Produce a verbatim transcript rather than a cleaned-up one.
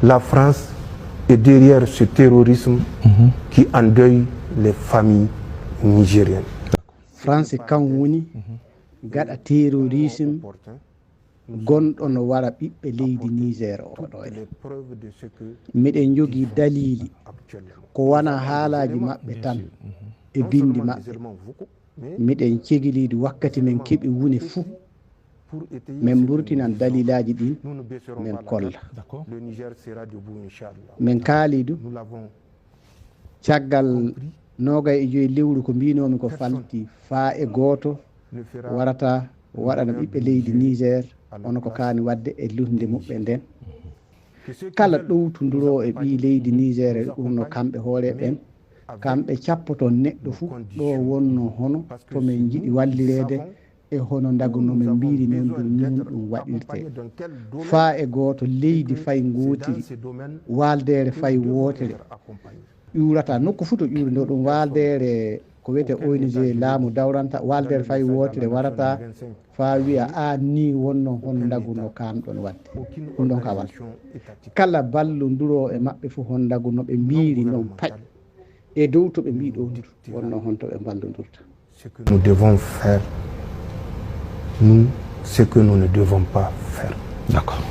La France est derrière ce terrorisme qui endeuille les familles nigériennes. France kan woni gaɗa terrorisme gonɗo no wara ɓiɓɓe leydi Niger oɗo e. Miɗen jogii daliili ko wona haalaaji maɓɓe tan e binndi maɓɓe. Miɗen cegiliidi wakkati men keɓi wune fuu. Men mburtinan dalilaaji ɗin men kolla. Men kaalidu caggal noogay e joyi lewru ko mbinoomi ko falti faa e gooto warata waɗana ɓiɓɓe leydi Niger hono ko kaani waɗde e lutnde muɓɓen nden. Kala ɗowtunduroo e ɓii leydi Niger e ɗum no kamɓe hoore ɓen, kamɓe cappoto neɗɗo fuu ɗo wonno hono to men njiɗi wallireede e hono ndagu no men mbiiri non ɗum nun ɗum waɗirtee. Faa e gooto leydi fay ngootiri, waaldeere fay wootere ƴuurata nokku fuu to ƴuuri ndo ɗum waaldeere ko wiyetee O N G laamu dawranta, waaldeere fay wootere warata faa wiya aan nii wonno hon ndagu no kaanɗon waɗde. Ɗum ɗon ka wala. Kala ballonduroo e maɓɓe fuu hon ndagu no ɓe mbiiri non paƴ e dow to ɓe mbii ɗoo wonno hon to ɓe mballondurta. Nous devons faire, nous, ce que nous ne devons pas faire. D'accord.